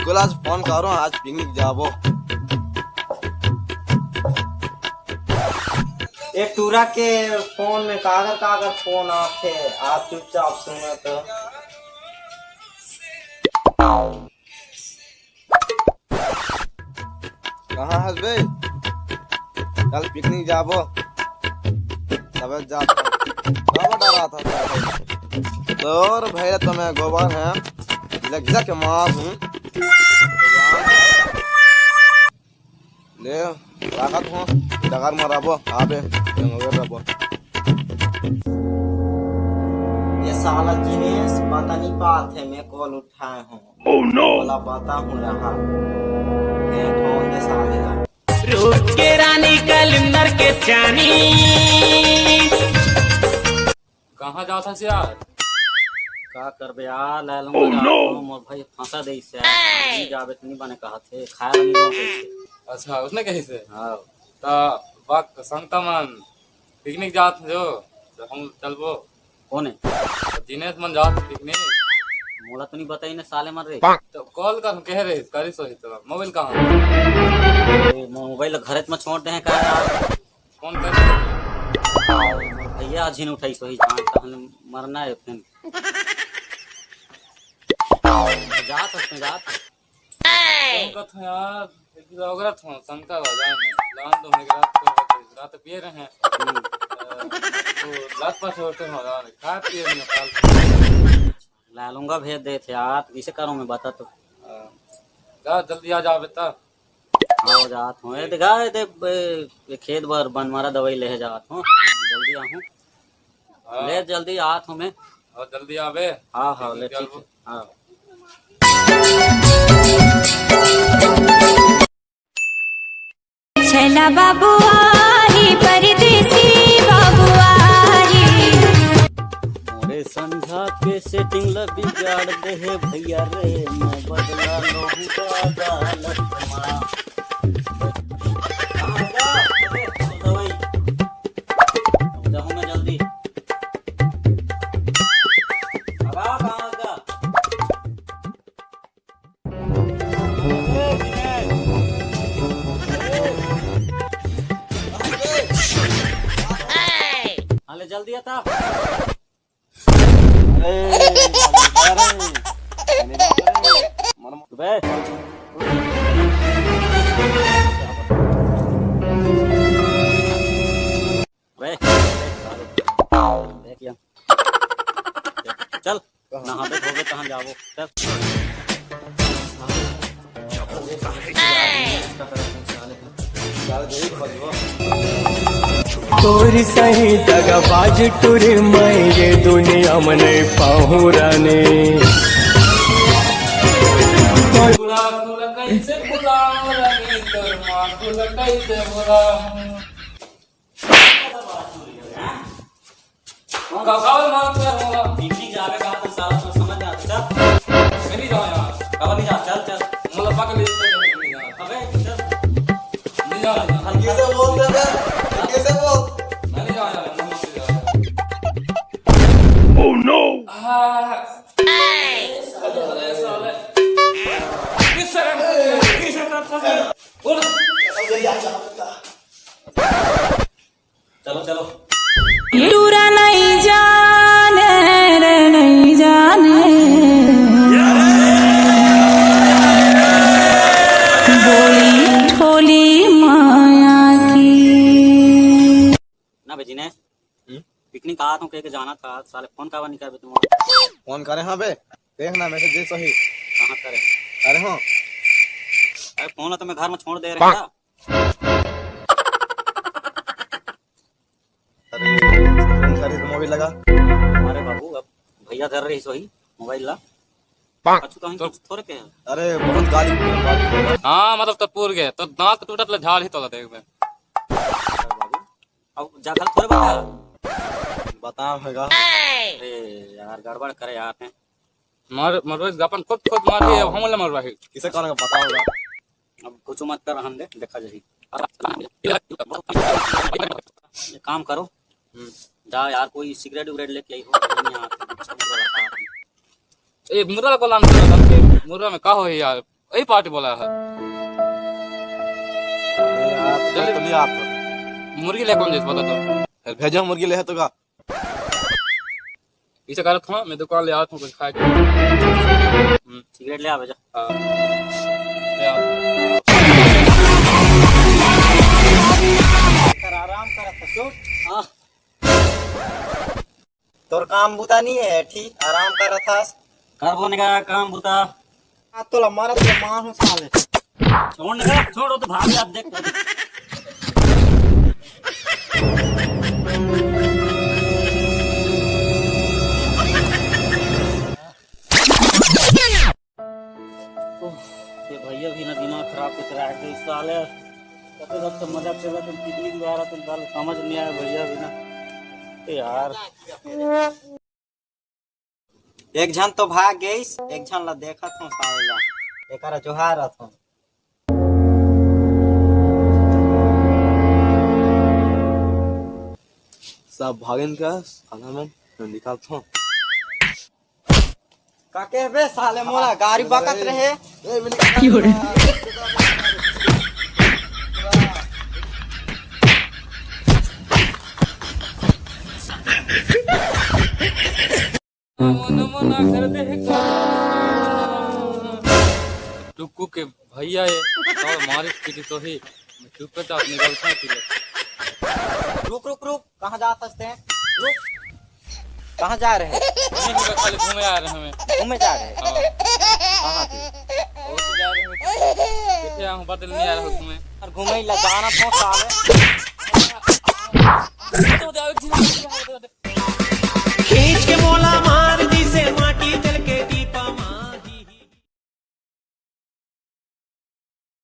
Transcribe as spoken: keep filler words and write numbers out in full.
बोला, आज फोन करो, आज पिकनिक जाबो। ए टूरा के फोन में कागर कागर फोन आथे, आप चुपचाप सुनो तो। कहाँ हस बे? कल पिकनिक जाबो। तबे जात हूँ। बाबा डरा था। तोर भैया तो मैं गोबर है, लग जा के मार हूँ। ले, राखत हूँ, डगर में रहबो, आबे, जंगल में रहबो। ये साला जिनेश पता नहीं पात है, मैं कॉल उठाए हूँ। Oh no! बोला पता हूँ रहा। मैं फोन दे साले ला। रूप के रानी कलिंदर के चानी। कहाँ जात हस यार? का करबे यार, ले लूंगा। Oh no! मोर भाई फंसा दे इससे। नहीं जाबे तो नहीं बने कहा थे, खाया नहीं दो कैसे। अच्छा, उसने कही से? हाँ। तो बात संगता मन पिकनिक जात जो, तो हम चलबो। कौन है? तो दिनेश मन जात पिकनिक। मोला तो नहीं बताई ने साले मन रे। तो कॉल कर, कह रहे, करी सोही तो। मोबाइल कहाँ? ए, मोबाइल घरे में छोड़ दे हैं का यार? फोन कर। भैया आज ही नहीं उठाई सोही जान, तहन मरना है फिर। जात हस में जात। फोन कर था यार, एक गिलास वगैरह था, शंका बाजार में। लान तो मैं रात को, रात पिए रहे हैं। हम्म। अ, तो लात पास होते हैं, खा पिए नहीं, फालतू। ला लूंगा, भेज दे थे यार, इसे करूँ मैं बता तो। हाँ। जा, जल्दी आ जाओ बेटा। हाँ, जात हूँ। ए, देखा, ए, दे, बे, ये खेत बर बन मारा दवाई ले जात हूँ। जल्दी आहूँ। हाँ। ले, जल्दी आत हूँ मैं। और जल्दी आवे। हाँ, हाँ, ले, ठीक है। हाँ। छैला बाबू आही, परदेसी बाबू आही। मोरे संझा के सेटिंग ल बिगाड़ दे हे भैया रे, मैं बदला लूँ अदालत मा। कहाँ जा? अबे, दवाई। अब जाऊँ मैं जल्दी। अब आ, कहाँ जा? हाँ, ले जल्दी आता। अरे, अरे, अरे, मर, मर, बे। बे, देख लिया। चल। नहाबे धोबे तहाँ जाबो। चल। तोर सही दगाबाज टूरी मैं ये दुनिया में नहीं पाहूँ रानी। बुला, बुला, कैसे बुलाऊं रानी, तोर माँ, बुला, कैसे बुलाऊं? का, का मार कर होगा? पिकनिक जावे का तो साला तो समझ में आता। चल। मैं नहीं जाऊँ यार। अब नहीं जा, चल, चल। मतलब पागल है, नहीं जा। अबे, चल। नहीं जा, नहीं जा। हल्के से बोल दे बे। हल्के से बोल। मैं नहीं जा यार, मैं नहीं जा। Oh no! हाँ। अरे साले। किस तरह, किस तरह था? बोल। चलो, चलो। टूरा नहीं जाने रे, नहीं जाने। बोली ठोली माया की। ना बे जिनेश, हम्म? पिकनिक आत हूँ कह के जाना था, साले फोन काबर नहीं करबे तुम? फोन करे हाँ बे, देख ना मैसेज दे सही। कहाँ करे? अरे हाँ। अरे फोन ला तो मैं घर में छोड़ दे रहा था। अरे, अरे, तो मोबाइल लगा। अरे बाबू, अब भैया धर रही सोही मोबाइल ला। पाक। अच्छा, कहीं तो कुछ थोड़े के है। अरे, बहुत गाली, गाली। हाँ, मतलब, तो पूर गए, तो दांत टूटत ले झाड़ ही तोला देख बे। अरे बाबू, अब जागल थोड़े बता। बता होगा। अरे यार, गड़बड़ करे यार हैं। मर-, मरवाइस अपन खुद, खुद मार के, अब हम ले मरवाही। किसे कौन का पता होगा? अब कुछ मत कर, रहन दे, देखा जाही। एक काम करो, हम्म। जा यार, कोई सिगरेट उगरेट लेके आई हो, हम यहाँ पे अच्छा मुर्गा रखा है। ए, मुर्गा को लान कर, मुर्गा में का हो यार? वही पार्टी बोला है। यार, चल। तो नहीं आप। मुर्गी ले कौन जैसे बता तो। फिर भेजा मुर्गी ले है तो का? इसे करत हूँ, मैं दुकान ले आत हूँ कुछ खाए के। हम्म। सिगरेट ले आ, भेजा। हाँ। ले आ। कर आराम कर, ससुर। हाँ। तोर काम बुता नहीं है, ठीक? आराम कर रहा था। करबो ने का काम बुता? आ, तोला मारा तो मार हूँ साले। छोड़ ने का, छोड़, वो तो भाग गया, अब देख। ओह, ये भैया भी ना दिमाग खराब के तरह है, इस साले कते वक्त मजाक कर रहा था, पिकनिक जा रहा था, साले समझ नहीं आया भैया भी ना। ए यार, एक झन तो भाग गइस, एक झन ला देखत हूँ साले ला, एकरा जोहारत हूँ। सब भागेन का साला मन निकालत हूँ। का कहबे साले मोला गाड़ी बकत रहे। टुक्कू के भैया ये, और मारिस पीटी तो ही। मैं चुप पे तो अपनी गर्लफ्रेंड पी ले। रुक, रुक, रुक, कहाँ जात हस तें? रुक। कहाँ जा रहे हैं? नहीं, नहीं, खाली घूमे आ रहे हैं हमें। घूमे जा रहे हैं? हाँ। कहाँ पे? बहुत जा रहे हैं। किथे आहूँ, बदल नहीं आ रहा घूमे। और घूमे ही ला जाना था साले। तो दे, एक चीज,